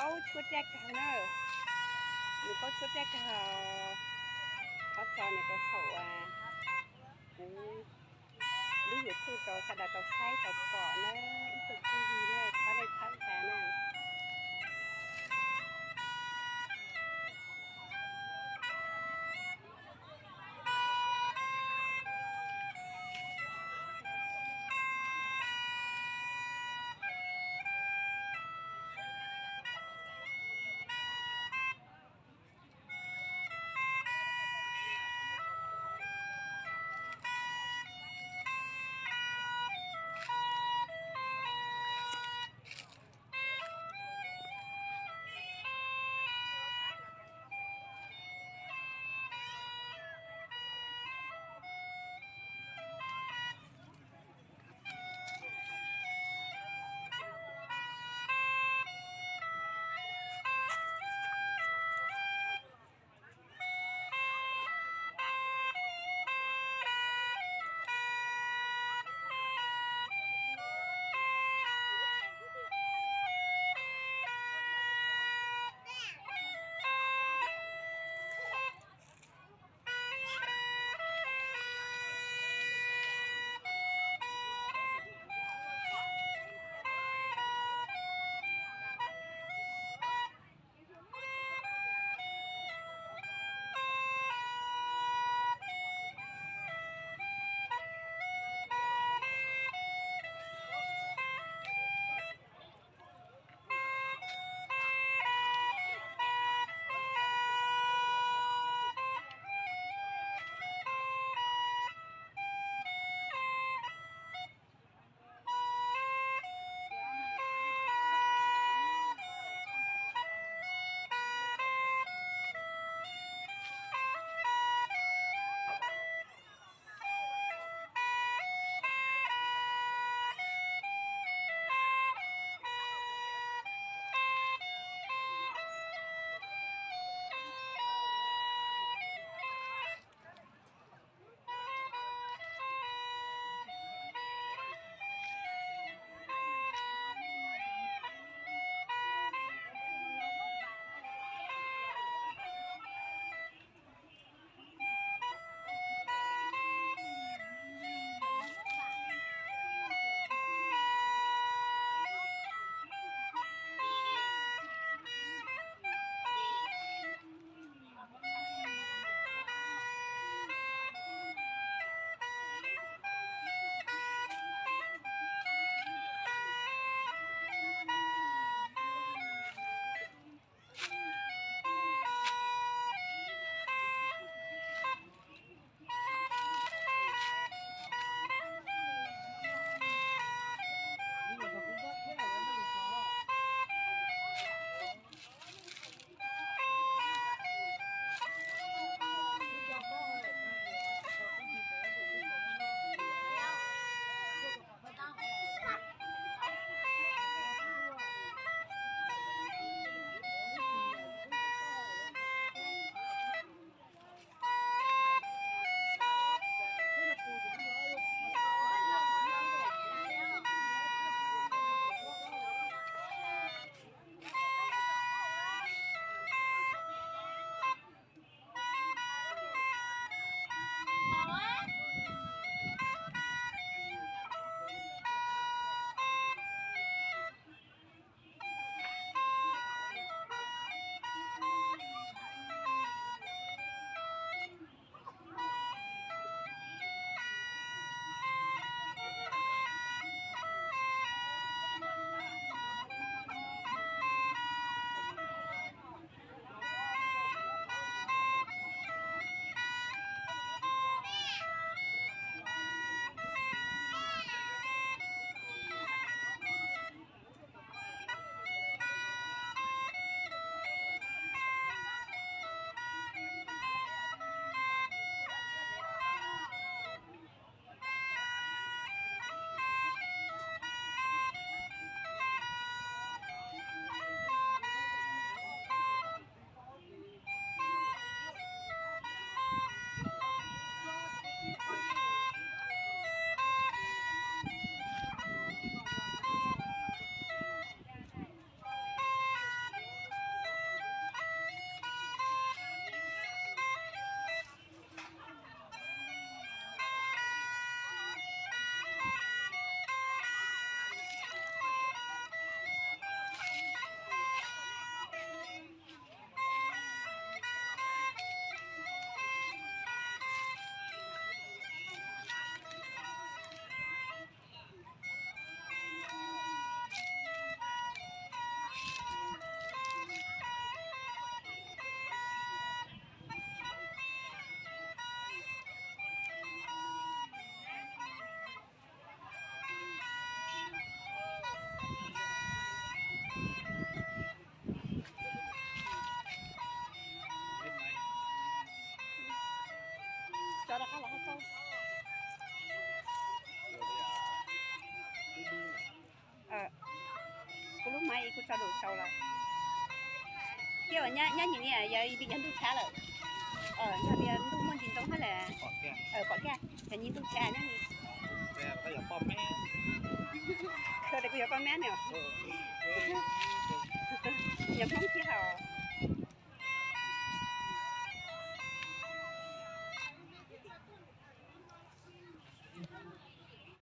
Paub tshuab raj kawg na, nws paub tshuab raj kawg. Thov txog nws rau thaum uas kuv lub YouTube rau sawv daws tau saib tau pom na, ib tsoom phooj ywg na, thov nej txhawb nqa na. Kuv tso dum tsau los. Thiab uas nyob nyias niam yog vim yog ntuj tshab lawm, yog tias ntuj muaj ntsis ntoo hab las, pom kiag cov nyias ntuj tshab nyob ni. Koj tias kuv yuav poj mab ne. Yog Hmoob thiab hos.